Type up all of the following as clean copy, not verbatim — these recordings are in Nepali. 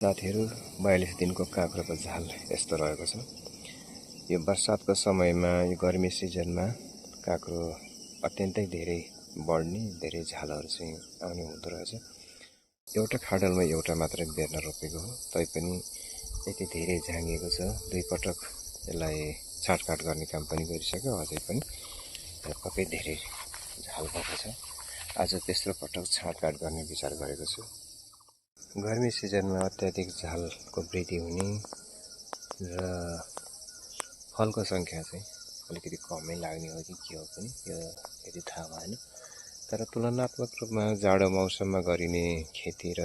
साथीहरू 42 दिनको काँक्रोको झाल यस्तो रहेको छ। यो बर्सातको समयमा यो गर्मी सिजनमा काँक्रो अत्यन्तै धेरै बढ्ने धेरै झालहरू चाहिँ आउने हुँदो रहेछ। एउटा खाडलमा एउटा मात्रै बेर्ना रोपेको हो, तैपनि यति धेरै झाँगिएको छ। दुई पटक यसलाई छाटकाट गर्ने काम पनि गरिसक्यो, अझै पनि पक्कै धेरै झाल भएको छ। आज तेस्रो पटक छाटकाट गर्ने विचार गरेको छु। गर्मी सिजनमा अत्याधिक झालको वृद्धि हुने र फलको सङ्ख्या चाहिँ अलिकति कमै लाग्ने हो कि के हो पनि यो यति थाहा भएन। तर तुलनात्मक रूपमा जाडो मौसममा गरिने खेती र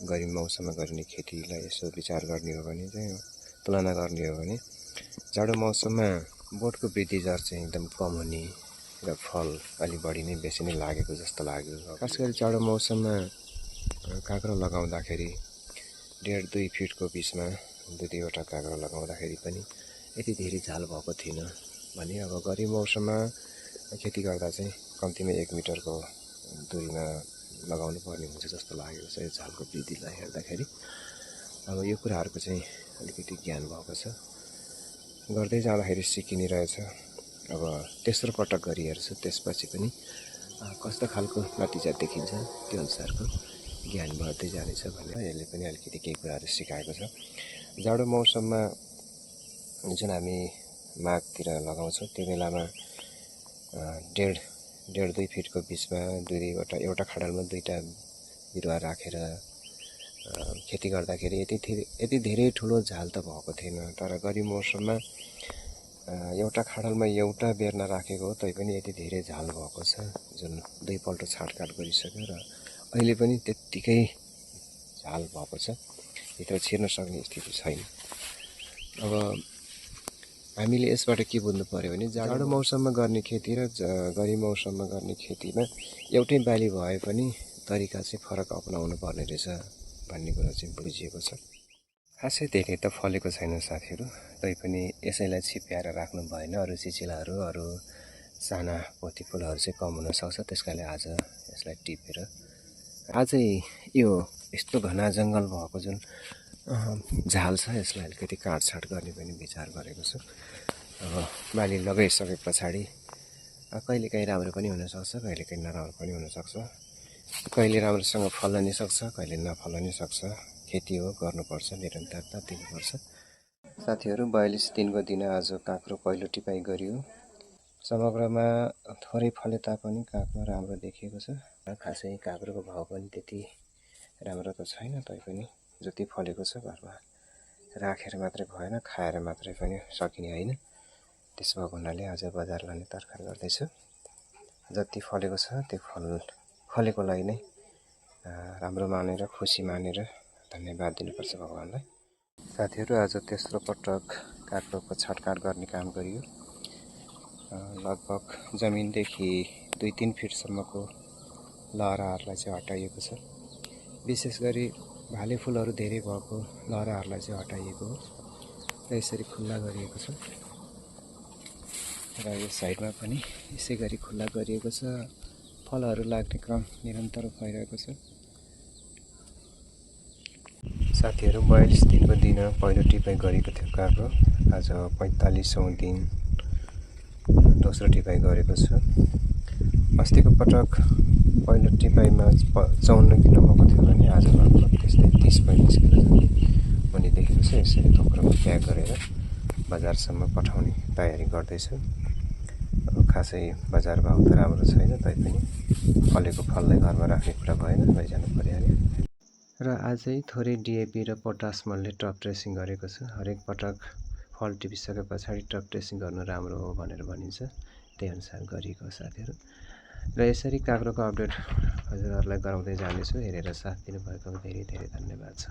गर्मी मौसममा गरिने खेतीलाई यसो विचार गर्ने हो भने चाहिँ तुलना गर्ने हो भने जाडो मौसममा बोटको वृद्धि दर चाहिँ एकदम कम हुने र फल अलि बढी नै बेसी नै लागेको जस्तो लाग्यो। खास गरी जाडो मौसममा काँक्रो लगाउँदाखेरि 1.5-2 फिटको बिचमा दुईवटा काँक्रो लगाउँदाखेरि पनि यति धेरै झाल भएको थिएन भने अब गर्मी मौसममा खेती गर्दा चाहिँ कम्तीमा 1 मिटरको दूरीमा लगाउनु पर्ने हुन्छ जस्तो लागेको छ यो झालको वृद्धिलाई हेर्दाखेरि। अब यो कुराहरूको चाहिँ अलिकति ज्ञान भएको छ, गर्दै जाँदाखेरि सिकिने रहेछ। अब तेस्रो पटक गरी हेर्छु, त्यसपछि पनि कस्तो खालको नतिजा देखिन्छ त्यो अनुसारको ज्ञान बढ्दै जानेछ भनेर यसले पनि अलिकति केही कुराहरू सिकाएको छ। जाडो मौसममा जुन हामी माघतिर लगाउँछौँ त्यो बेलामा 1.5-2 फिटको बिचमा एउटा खाडलमा दुईवटा बिरुवा राखेर खेती गर्दाखेरि यति धेरै ठुलो झाल त भएको थिएन। तर गर्मी मौसममा एउटा खाडलमा एउटा बेर्ना राखेको हो, तैपनि यति धेरै झाल भएको छ जुन दुईपल्ट छाटकाट गरिसक्यो र अहिले पनि त्यत्तिकै झाल भएको छ, भित्र छिर्न सक्ने स्थिति छैन। अब हामीले यसबाट के बुझ्नु पर्यो भने जाडो मौसममा गर्ने खेती र गर्मी मौसममा गर्ने खेतीमा एउटै बाली भए पनि तरिका चाहिँ फरक अपनाउनु पर्ने रहेछ भन्ने कुरा चाहिँ बुझिएको छ। खासै धेरै त फलेको छैन साथीहरू, तैपनि यसैलाई छिप्याएर राख्नु भएन। अरू चिचिलाहरू अरू साना पोथी फुलहरू चाहिँ कम हुनसक्छ, त्यसकारणले आज यसलाई टिपेर अझै यो यस्तो घना जङ्गल भएको जुन झाल छ यसलाई अलिकति काटछाट गर्ने पनि विचार गरेको छु। अब बाली लगाइसके पछाडि कहिलेकाहीँ राम्रो पनि हुनसक्छ, कहिलेकाहीँ नराम्रो पनि हुनसक्छ, कहिले राम्रोसँग फल्न नि सक्छ, कहिले नफल्न नि सक्छ। खेती हो, गर्नुपर्छ, निरन्तरता दिनुपर्छ। साथीहरू 42 दिनको दिन आज काँक्रो पहिलो टिपाइ गरियो। समग्रमा थोरै फले तापनि काँक्रो राम्रो देखिएको छ। खासै काँक्रोको भाउ पनि त्यति राम्रो त छैन, तैपनि जति फलेको छ घरमा राखेर मात्रै भएन, खाएर मात्रै पनि सकिने होइन। त्यसो भएको हुनाले आज बजार लाने तर्खर गर्दैछु। जति फलेको छ त्यो फलेकोलाई नै राम्रो मानेर खुसी मानेर धन्यवाद दिनुपर्छ भगवान्लाई। साथीहरू आज तेस्रो पटक काँक्रोको छाटकाट गर्ने काम गरियो। लगभग जमिनदेखि 2-3 फिटसम्मको लहराहरूलाई चाहिँ हटाइएको छ। विशेष गरी भाले फुलहरू धेरै भएको लहराहरूलाई चाहिँ हटाइएको हो र यसरी खुल्ला गरिएको छ। र यो साइडमा पनि यसै गरी खुल्ला गरिएको छ। फलहरू लाग्ने क्रम निरन्तर भइरहेको छ। साथीहरू 42 दिनको दिन पहिलो टिपाइ गरेको थियो काँक्रो, आज 45औँ दिन दोस्रो टिपाइ गरेको छु। अस्तिको पटक पहिलो टिपाइमा 54 किलो भएको थियो भने आज लगभग त्यस्तै 30-35 किलो मुनि देखेको छ। यसरी थोक्रोमा प्याक गरेर बजारसम्म पठाउने तयारी गर्दैछु। अब खासै बजार भाउ त राम्रो छैन, तैपनि फलेको फललाई घरमा राख्ने कुरा भएन, लैजानु परिहाल्यो। र आजै थोरै डिएपी र पोटास मलले टप ड्रेसिङ गरेको छु। हरेक पटक फल टिपिसके पछाडि टप ड्रेसिङ गर्नु राम्रो हो भनेर भनिन्छ, त्यही अनुसार गरिएको हो साथीहरू। र यसरी काँक्रोको अपडेट हजुरहरूलाई गराउँदै जानेछु। हेरेर साथ दिनुभएको धेरै धेरै धन्यवाद छ।